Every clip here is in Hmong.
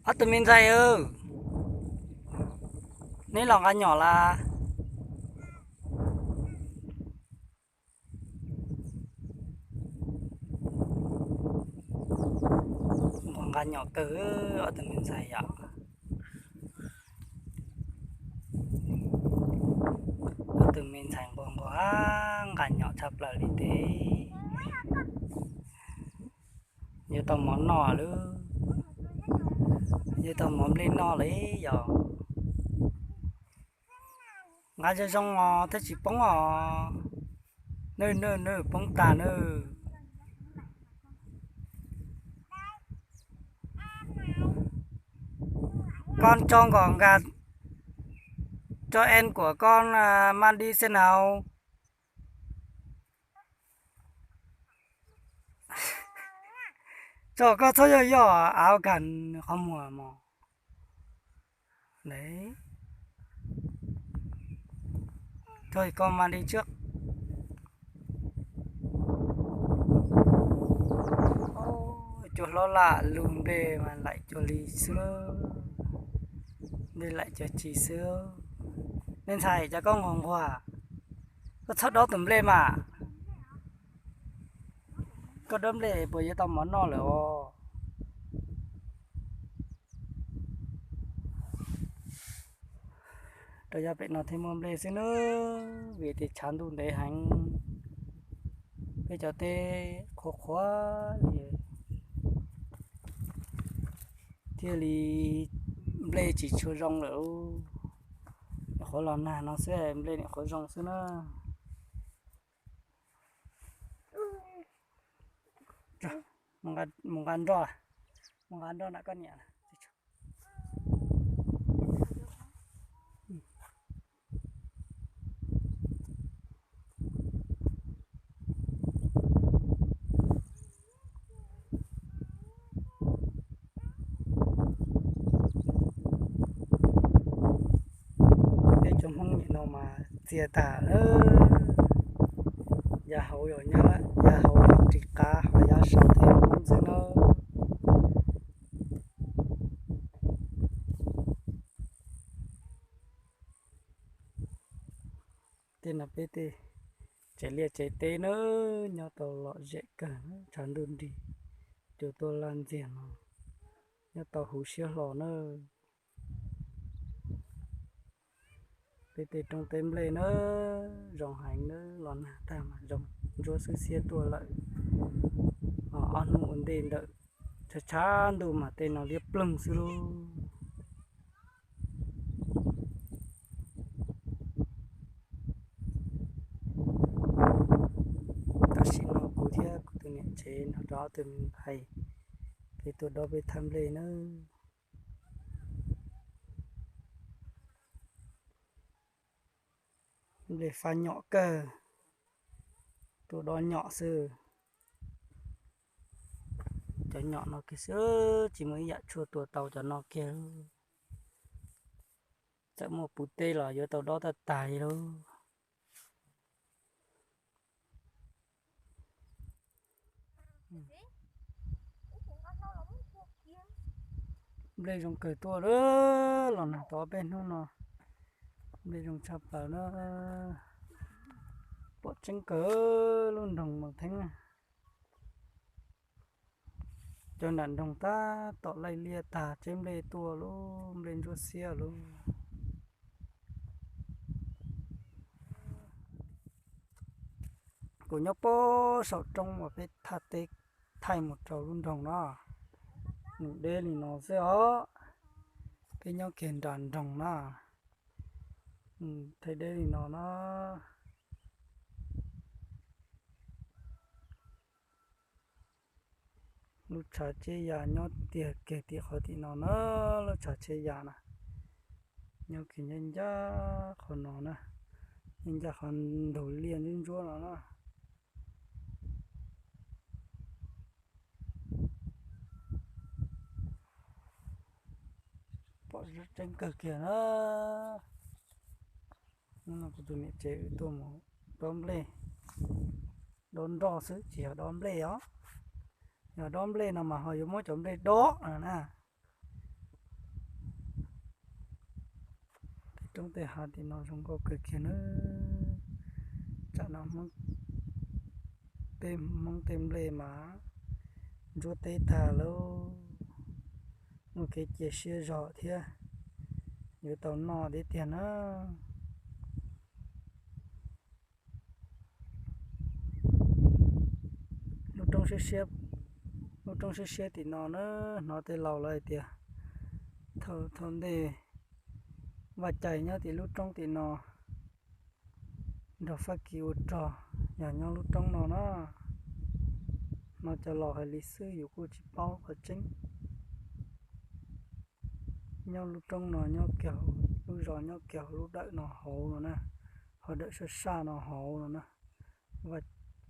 Ob tug me ntxhais, neb los nqa nyom las? Nquag nqa nyom kawg, ob tug me ntxhais yom. Ob tug me ntxhais nquag nquag nqa nyom tshaj plaws li tes. Yuav tau mov noj lawm, yuav tau mov nplej noj lawm yom. Nqa zoo zoo os thiaj tsis poob os. Nawb nawb nawb, poob tag nawb. Con cho Ngọt Ngà, cho em của con à, mang đi xem nào. Tso koj txhob yog yog av kag qhov muag mog. Đấy. Thôi con mang đi trước. Cua hlob lam lug nplej mas laim cuag li xwb, nplej laim cuag tsi xwb. Me ntxhais, cas koj nquag nquag, koj txhob dob tus nplej mas. Koj dob nplej puas yuav tau mov noj lawm os? Rau yav pem no thiaj muaj nplej xwb nawb, vim tias tshav ntuj ntev heev, peb cov teb qhuav qhuav li, thiaj li nplej tsis tshua zoo lawm. Nyuam qhuav los nag no xwb nplej nyuam qhuav zoo xwb na. Mus nqa nroj, mus nqa nroj nram koj niam. Peb cov Hmoob nim no mas txias tag lawm. Yav hauv yog nyab, yav hauv yog ris qav, ho yav saum thiaj Hmoob xwb nawb. Tej no peb tej tsev liaj tsev teb nawb, nyob tau lom zem kawg, tshav ntuj nrig, cua tuaj laj ntxiag no, nyob tau huv siab hlo nawb. Peb tej roob teb nplej nawb, zoo heev nawb, los nag tag mas zoo ntsuab xwb xiab tuaj lawm. Ob hnub ua ntej ntawm tshav tshav ntuj mas tej no liab ploog xwb lauj. Tam sim no kuv thiab kuv tus niam tsev nrog rau ob tug me ntxhais peb tuaj dob peb thaj nplej nawb. Nplej faj nyom kawg, tuaj dob nyom xwb. Cov nyom no kiag xwb, tsis muaj ib yam tshuaj tua tau cov no kiag. Txawm muaj puv teb los yuav tau dob tag tag li lauj. Nplej zoo kawg tuaj lawm, los nag tau ob peb hnub no, nplej zoo tshaj plaws na. Pom tseeb kawg, lub nroog Moos Theeb, cov nram nroog tab tom laij liaj tag, tseb nplej tuaj lauj, nplej ntsuab xiab lauj. Kuv nyob puag saum roob uas peb thaj teb thaij mus rau lub nroog no, nws deb li no xwb os. Peb nyob kiag nram nroog na, thaij deb li no na. Lub tshav tsheb ya nyob tiag kiag tim qhov tim no na, lub tshav tsheb ya na, nyob kiag ncaj ncaj qhov no na, ncaj ncaj qhov ntug liaj ntsuab ntsuab no na. Pom tseeb kawg kiag na. Hnub no kuv tus niam tsev wb tuaj mus dob nplej, dob nroj xwb tsis yog dob nplej os. Yog dob nplej no mas ho yuav muab cov nplej dob no na. Roob tej hav tim no zoo nkauj kawg kiag na. Tsam no peb Hmoob tej nplej mas ntsuab teb tag lauj. Muaj kev cia siab zog thiab, yuav tau noj thiab tiag na. Lub roob siab siab, lub roob siab siab tim no na, hnov tej laus lawv hais tias thaum ntej vaj cais nyob tim lub roob tim no nrog Fab Kis ua rog yog nyob lub roob no na. Hnov cov laus hais li xwb, yus kuj tsis paub qhov tseeb. Nyob lub roob no nyob kiag, lub zos nyob kiag lub dawm no hauv no na, ho dawm sab saj no hauv no na,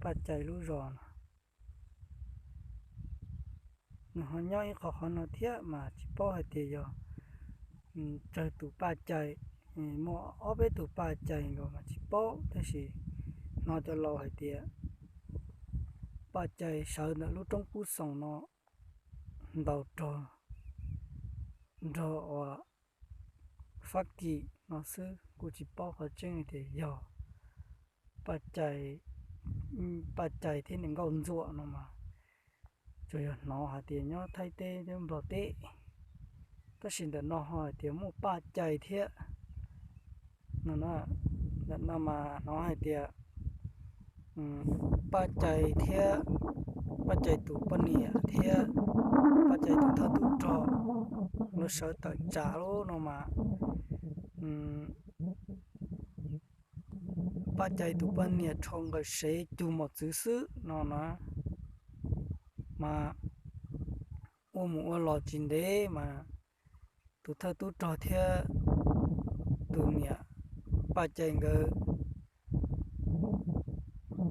Paj Cai lub zos no. Nws ho nyob ib qho qhov no thiab mas tsis paub hais tias yog tsawg tus Paj Cai, muaj ob peb tus Paj Cai nkaus mas tsis paub, tab sis hnov cov laus hais tias Paj Cai sawv ntawm lub roob Pub Xoom no ntaus rog nrog uas Fab Kis no xwb, kuj tsis paub qhov tseeb hais tias yog Paj Cai, Paj Cai thiab niam Nkauj Ntxuam no mas tsuas yog hnov hais tias nyob Thaib teb thiab Nplog teb, tab sis ntawm no ho hais tias muaj Paj Cai thiab no. Ntawm no mas hnov hais tias Paj Cai thiab Paj Cai tus poj niam thiab Paj Cai tus thawj tub rog lawv sawv tawm tsam lub no mas Paj Cai tus poj niam rho nqaws sev cug mos txwv xwb no na, mas ua mus ua los tsis ntev mas tus thawj tub rog thiab tus niam Paj Cai nkawd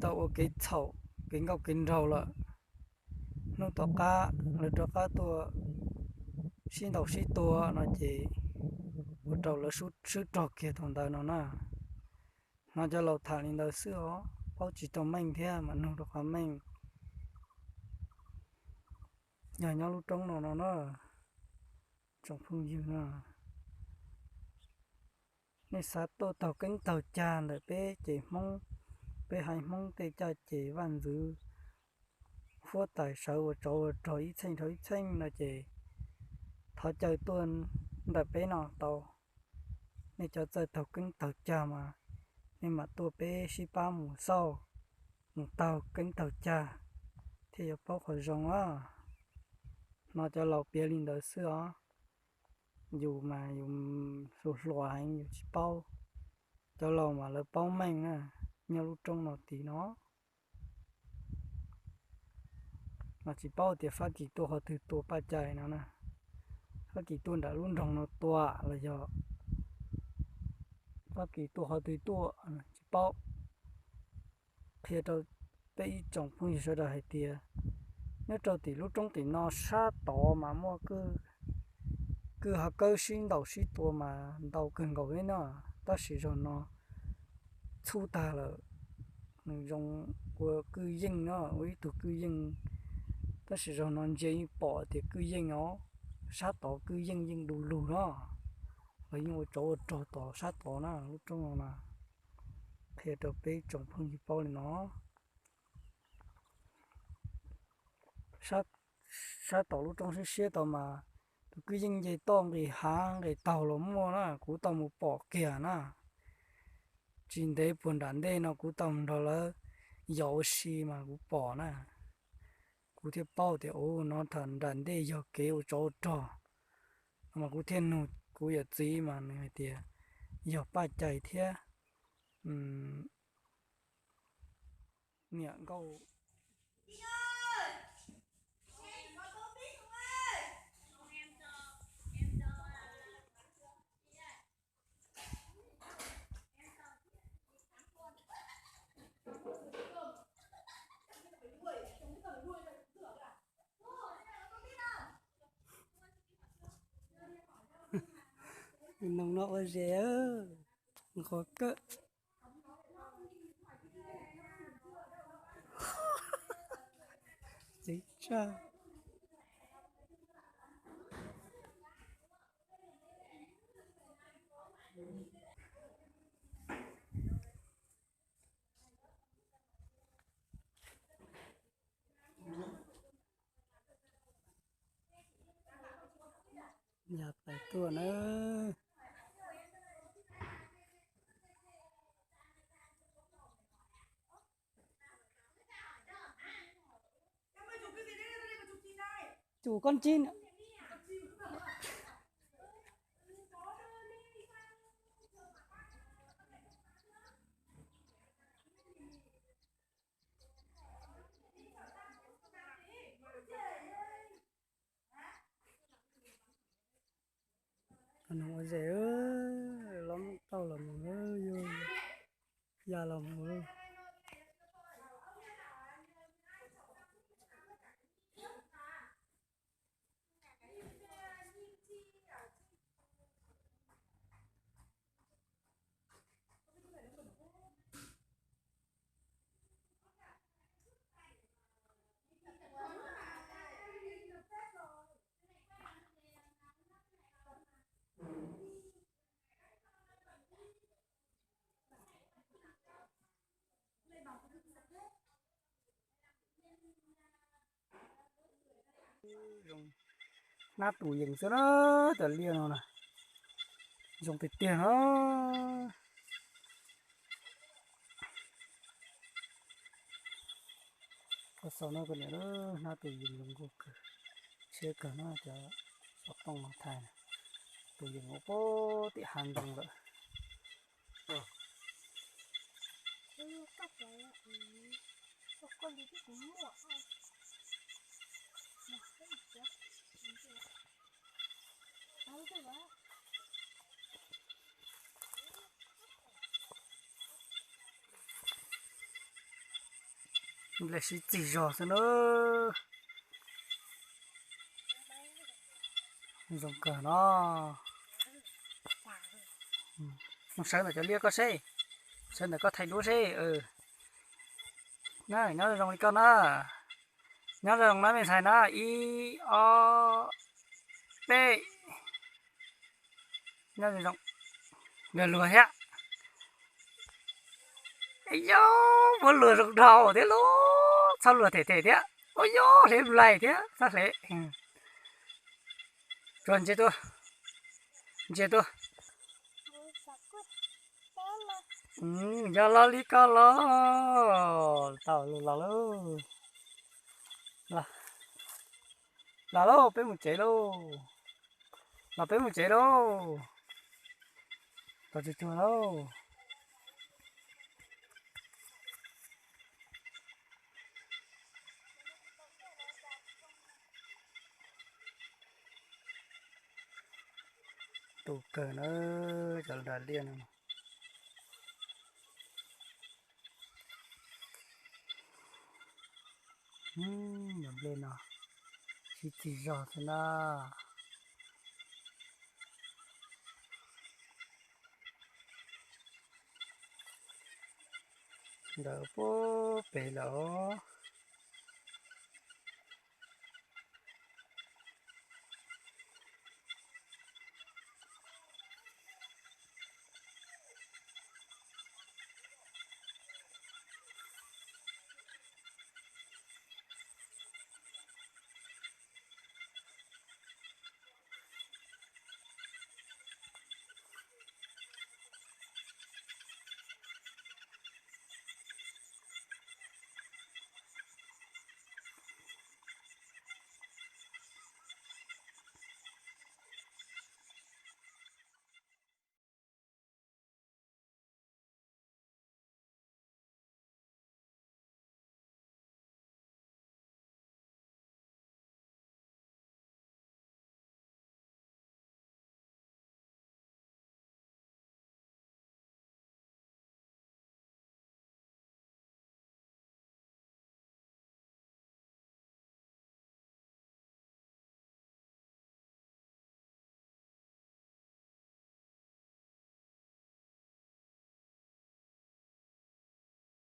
tau ua kev txhaum kev nkauj kev nraug lawm. Hnub tom qab lawv rov qab tuaj sib ntaus sib tua no ces ua rau lawv swb rog kiag thaum ntawd no na. Hnov cov laus tham li ntawd xwb os, paub tsis tau meej thiab mas nug rau qhov meej. Yog nyob lub roob no no na, tsoom phooj ywg na, nej xav tuaj taug keeb taug cag ntawm peb ces Hmoob, peb haiv Hmoob tej caj ces vaj ntxwv huab tais sawv ua tsov ua rog ib txheej dhau ib txheej no ces thov caw tuaj ntawm peb no tau. Nej cov txawj taug keeb taug cag mas nej mam tuaj peb sib pab mus xauj, mus taug keeb taug cag thiaj yuav paub qhov zoo os. Hnov cov laus piav li ntawd xwb os. Yus mas yus hluas hluas heev yus tsis paub, cov laus mas lawv paub meej na. Nyob lub roob no tid no mas tsis paub tias Fab Kis tuaj qhov twg tua Paj Cai no na. Fab Kis tuaj nram lub nroog no tua los yog Fab Kis tuaj qhov twg tuaj tsis paub. Qhia rau peb ib tsoom phooj ywg sawv daws hais tias nyob rau tim lub roob tim no sab tod mas muaj kwj ha kawb sib ntaus sib tua mas ntau kawg nkaus li no, tab sis zaum no txhub tag lawm. Nws zoo ua kwj yeej no, ua ib tug kwj yeej, tab sis zaum no ntsia yeej pom tias kwj yeej os, sab tod kwj yeej yeej du lug no, los yeej ua tsov ua rog tom sab tod na lub roob no na. Qhia rau peb tsoom phooj ywg paub li no. Sab tom lub roob siab siab tod mas tus kwj yeej nce toj nqis hav nqis taug los muaj na, kuv tau mus pom kiag na. Tsis ntev puag nram ntej no kuv tau mus nrog lawv yos ua si mas kuv pom na. Kuv thiaj paub tias ua no tham nram ntej yog kev ua tsov ua rog no mas kuv thiaj nug kuv yawm txiv mas nws hais tias yog Paj Cai thiab niam Nkauj. Noog no ua zes, qhuav kawm. Txiv tsaj. tuaj na. Chủ con chim. Nws ua zem, los tau los mus, yog ya los mus. Hnab tus yees xwb na, cov liaj no na, zoo tiag tiag na. Koj xaus no koj niam, hnab tus yees zoo nkauj kawg, tshiab kawg na cov xov tooj no thaij na. Tus yees ua pem tim hav nroog lawm. Nplej sib txig zog xwb na. Zoo kawg no. Sawv ntawm cov liaj koj seb, sawv ntawm koj thaij duab seb. Na, nyob zoo li koj na. Nyob zoo na me ntxhais na, ib ob peb. Nyob zoo, luag luag thiab. Yog muab luag zoo dhau thiab lauj, txhob luag them them thiab. Ua yog hle nplaig thiab txhob hle. Tsuas ntsia tuaj, ntsia tuaj. Yog los li koj los, tau los lauj. Los lauj, peb mus tsev lauj. Los peb mus tsev lauj. Los tsuag tsuag lauj. Tu kawg na, cov nras liaj no. Cov nplej no sib txig zog xwb na. Ntawd puag pem lawm os.